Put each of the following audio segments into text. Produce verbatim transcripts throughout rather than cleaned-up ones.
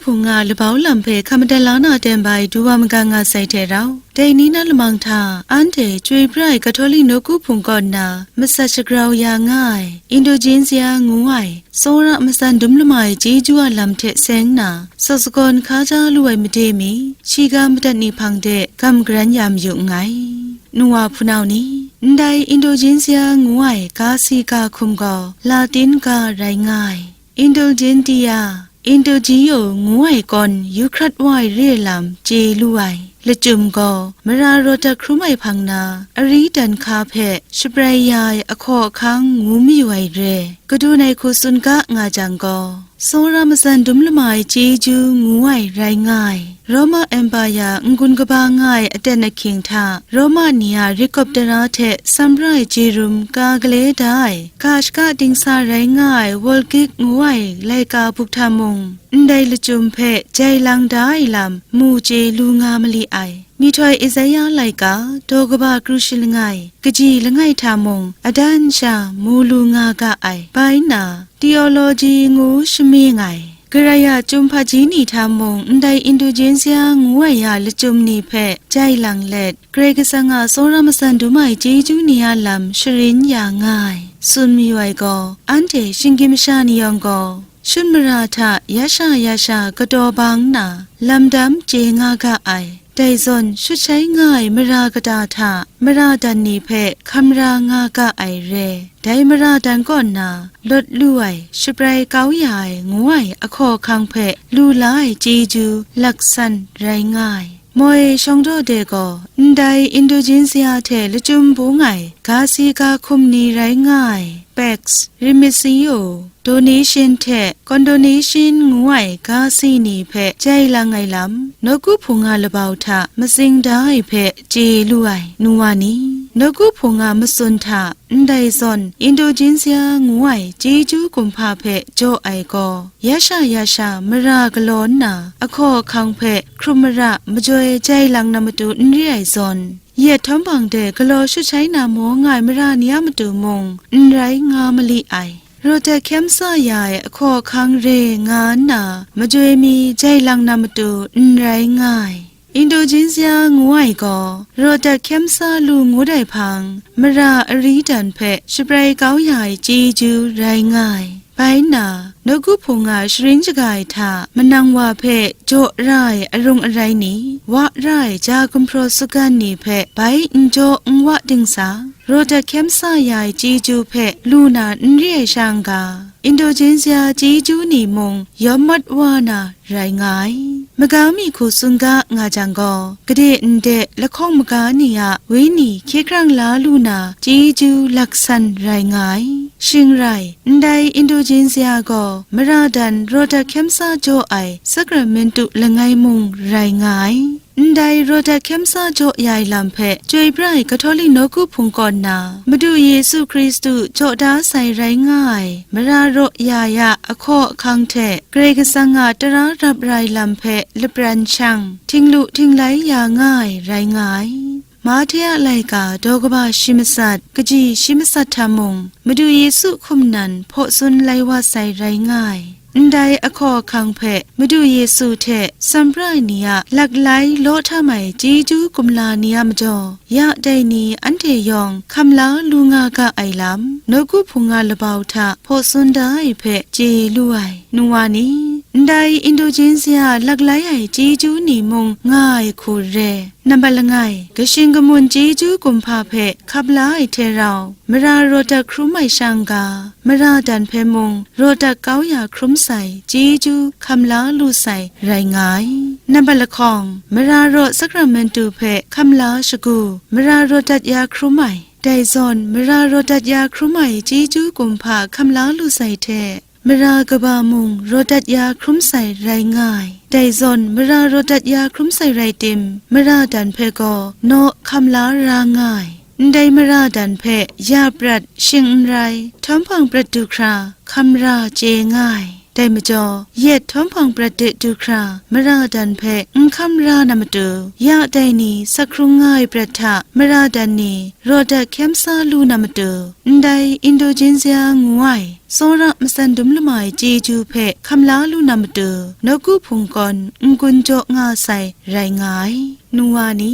Hpung a labau lam hpe hkam madat la na ten bai du wa magang nga sai hte rau, dai ni na lamang hta anhte chyoi pra ai Kawhtawli nawku hpung kaw nna masat shagrau ya nga ai Indulgensia ngu ai tsawra matsan dum lama ai chyeju a lam hte seng nna, sawt sagawn hka ja lu ai made mi, shiga madat ni hpang de gam garan ya mayu nngai. Nu wa hpunau ni, ndai Indulgensia ngu ai ga si ga hkum gaw Latin ga rai nga ai. Indulgentia, Indulgio ngu ai kawn yu hkrat wa ai re lam chye lu ai. Lachyum gaw mara rawt dat hkrum ai hpang na, ari dan hka hpe shabrai ya ai ahkaw ahkang ngu mayu ai re. Kadun ai hku tsun ga nga jang gaw, tsawra matsan dum lama ai chyeju ngu ai rai nga ai. Roma Empire n-gun kaba nga ai aten ahkying hta, Roma ni a rikop tara hte sanpra ai chyerum ka gale da ai, ga shaka dingsa rai nga ai Vulgate ngu ai laika buk hta mung, ndai lachyum hpe jai lang da ai lam mu chye lu nga mali ai. Myihtoi Esaia laika, daw kaba kru shi langai, kaji langai hta mung, adan sha mu lu nga ga ai. Bai nna, Theology ngu shamying ai, Karai a chyum hpaji ni hta mung, ndai Indulgensia ngu ai a lachyum ni hpe jai lang let, Karai Kasang a tsawra matsan dum ai chyeju ni a lam sharin ya nga ai, tsun mayu ai gaw, anhte shinggyim masha ni yawng gaw, shun mara hta ya sha ya sha kataw bang nna, lam dam chye nga ga ai. Dai zawn, shut shai nga ai mara kata hta mara dan ni hpe hkam ra nga ga ai re. Dai mara dan kaw nna lawt lu ai, shabrai kau ya ai ngu ai ahkaw ahkang hpe lu la ai chyeju laksan rai nga ai. Moi shawng daw de gaw, ndai Indulgensia hte lachyum bung ai ga si ga hkum ni rai nga ai, Pax Remisio, Donation hte Condonation ngu ai ga si ni hpe jai lang ai lam, nawku hpung a labau hta matsing da ai hpe chye lu ai. Nu wa ni, nawku hpung a matsun hta ndai zawn Indulgensia ngu ai chyeju kumhpa hpe jaw ai gaw, ya sha ya sha mara galaw nna, ahkaw ahkang hpe hkrum mara majoi jai lang na matu n re ai zawn, yet htawm hpang de galaw shut shai na maw nga ai mara ni a matu mung n rai nga mali ai. Rawt dat hkyem sa ya ai ahkaw ahkang re nga nna, majoi mi jai lang na matu n rai nga ai. Indulgensia ngu ai gaw, rawt dat hkyem sa lu ngut ai hpang, mara ari dan hpe shabrai kau ya ai chyeju rai nga ai. Bai nna, nawku hpung a sharin shaga ai hta manang wa hpe jaw ra ai arung arai ni, wa ra ai ja gumhpraw tsugan ni hpe bai n jaw n wa dingsa, rawt dat hkyem sa ya ai chyeju hpe lu na n re ai sha n ga, Indulgensia chyeju ni mung yawm mat wa na rai nga ai. Maga mi hku tsun ga nga jang gaw, gade nde lahkawng maga ni a wenyi hkye hkrang la lu na chyeju laksan rai nga ai. Shing rai, ndai Indulgensia gaw mara dan rawt dat hkyem sa jaw ai sakramentu langai mung rai nga ai. Ndai rawt dat hkyem sa jaw ya ai lam hpe chyoi pra ai Kawhtawli nawku hpung kaw nna, Madu Yesu Hkristu jaw da sai rai nga ai, mara raw ya ya ahkaw ahkang hte Karai Kasang a tara rap rai lam hpe lapran shang, htinglu htinglai ya nga ai rai nga ai. Mahte a laika daw kaba shi matsat, kaji shi matsat hta mung, Madu Yesu hkum nan hpaw tsun lai wa sai rai nga ai. Ndai ahkaw ahkang hpe Madu Yesu hte sanpra ai ni a laklai law htam ai chyeju kumla ni a majaw, ya dai ni anhte yawng hkam la lu nga ga ai lam, nawku hpung a labau hta hpaw tsun da ai hpe chye lu ai. Nu wa ni, ndai Indulgensia laklai ai chyeju ni mung nga ai hku re. Nambat langai, kashing kamun chyeju kumhpa hpe hkap la ai hte rau, mara rawt dat hkrum ai sha n ga, mara dan hpe mung rawt dat kau ya hkrum sai, chyeju hkam la lu sai rai nga ai. Nambat lahkawng, mara raw sakramentu hpe hkam la shagu, mara rawt dat ya hkrum ai, dai zawn mara rawt dat ya hkrum ai chyeju kumhpa hkam la lu sai hte, mara kaba mung rawt dat ya hkrum sai rai nga ai. Dai zawn mara rawt dat ya hkrum sai rai tim, mara dan hpe gaw naw hkam la ra nga ai. Ndai mara dan hpe ya prat shing n rai, htawm hpang prat du hkra hkam ra chye nga ai. Dai majaw, yet htawm hpang prat de du hkra mara dan hpe n hkam ra na matu, ya dai ni sak hkrung nga ai prat hta mara dan ni rawt dat hkyem sa lu na matu, ndai Indulgensia ngu ai tsawra matsan dum lama ai chyeju hpe hkam la lu na matu, nawku hpung gawn n-gun jaw nga sai rai nga ai. Nu wa ni,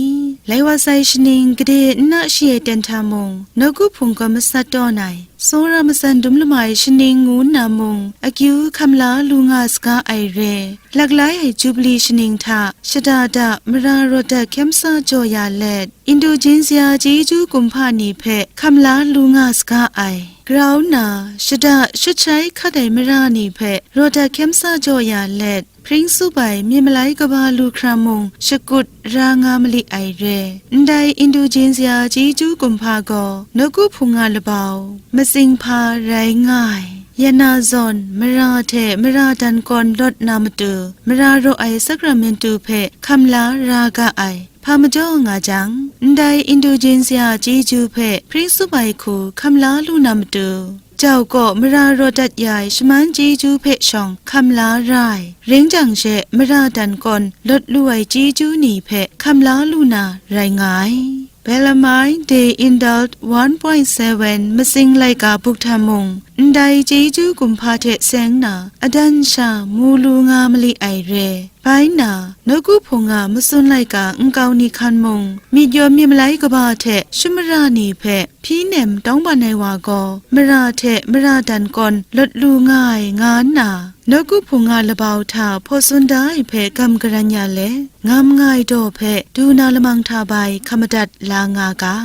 lai wa sai shaning gade nna shi ai ten hta mung, nawku hpung gawn masat tawn ai, tsawra matsan dum lama ai shaning ngu nna mung, akyu hkam la lu nga saga ai re. Laklai ai Jubili shaning hta shada da mara rawt dat hkyem sa jaw ya let, Indulgensia chyeju kumhpa ni hpe hkam la lu nga saga ai. Grau nna, shada shut shai hkat ai mara ni hpe rawt dat hkyem sa jaw ya let, hpring tsup ai myi malai kaba lu hkra mung shakut ra nga mali ai re. Ndai Indulgensia chyeju kumhpa gaw nawku hpung a labau, matsing hpa rai nga ai. Yana zawn, mara hte mara dan kawn lawt na matu, mara raw ai sakramentu hpe hkam la ra ga ai. Hpa majaw nga jang, ndai Indulgensia chyeju hpe hpring tsup ai hku hkam la lu na matu, jau kaw mara rawt dat ya ai shaman chyeju hpe shawng hkam la ra ai. Ring jang she, mara dan kawn lawt lu ai chyeju ni hpe hkam la lu na rai nga ai. Bellarmine De Indult one point seven matsing laika buk hta mung, ndai chyeju kumhpa hte seng na adan sha mu lu nga mali ai re. Bai nna, nawku hpung a matsun laika nkau ni hkan mung, myit yawn myi malai kaba hte shamara ni hpe hpyi nem tawngban ai wa gaw, mara hte mara dan kawn lawt lu nga ai, nga nna, nawku hpung a labau hta hpaw tsun da ai hpe gam garan ya let, ngam nga ai daw hpe du na lamang hta bai hkam madat la nga ga.